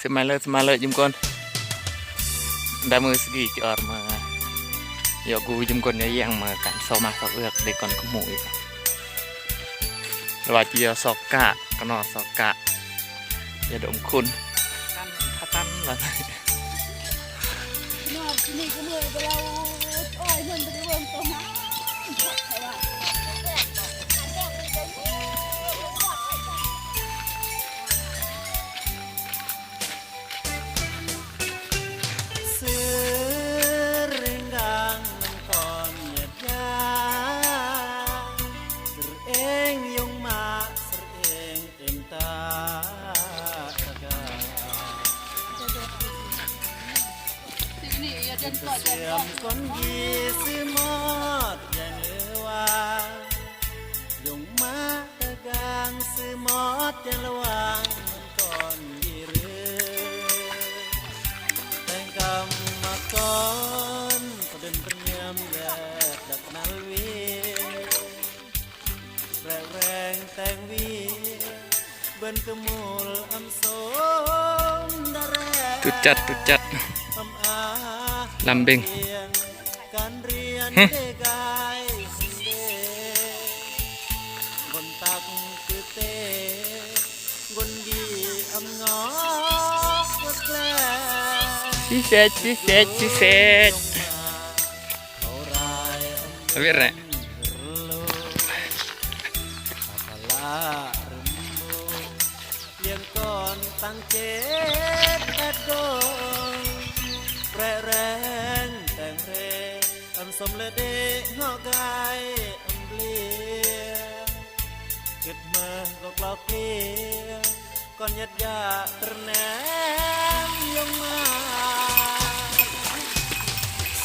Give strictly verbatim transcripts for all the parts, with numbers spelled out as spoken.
Semale, semale jum kon. Dame segi ci or ma. Yo gu jum kon ya yang ma kan so masuk uyak de kon kemu ya. Lewat ya soka, kenal soka. Ya dong kun. Kan hatan lah. Sering gang nengkon nyedang, sering yung ma, sering inta dagang. Siam kon gi semot yang lewang, yung ma dagang semot yang lewang kon diri. Tengkam makon, pedun penyem ya dak nalwi. Reng teng wi, ben kemul am som dare. Tucat, tucat. Am ah, lambing. Kan rian hmm. Degai hende. Bontak kete, gon gi am ngok kekle. Siset, siset, siset. Tapi re. Apala rembo, yang kon tangkep adong. Pre reng teng re, an som lede ngogai embli. Kit meh gok lok lir. Kon yet ja ternem yong ma.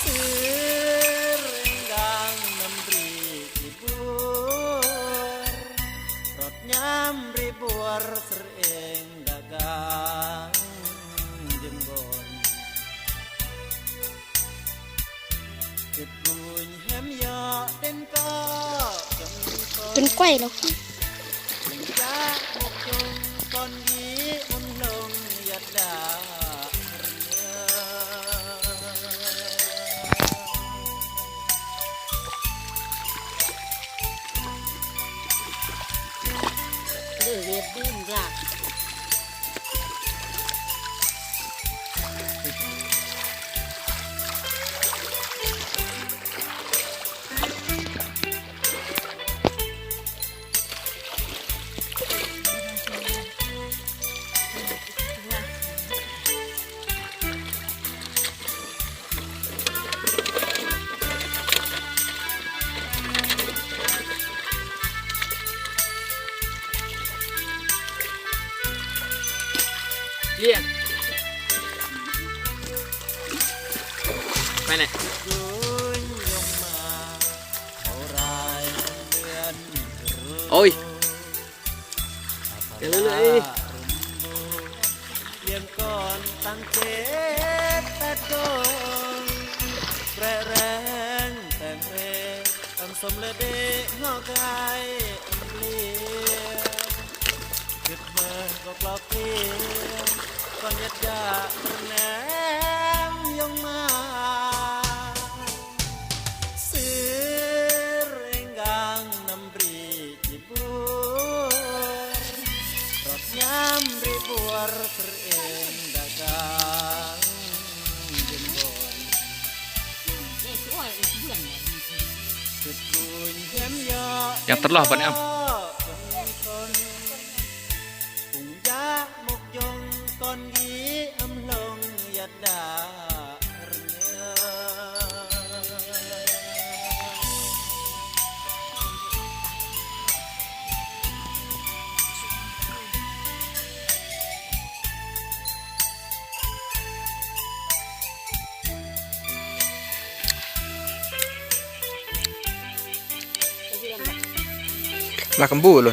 Sering gang nem ri kibur, rot nyam ri buar sering dagang jenggon. Pun kuai lo. Iya. Mana? Oi. Yang mana, eh? Yang kon tangkep tadong, rereng temre, tang som lede ngogai emblir. Kit meh gok lok lir, kon yet ja pernem yong ma. Sir enggang nem ri kibur, rot nyam ri buar sering dagang jembon. Yang terlah apa ni, Am? Kung ja muk jong kon gi am long yat da. Lah kembulun.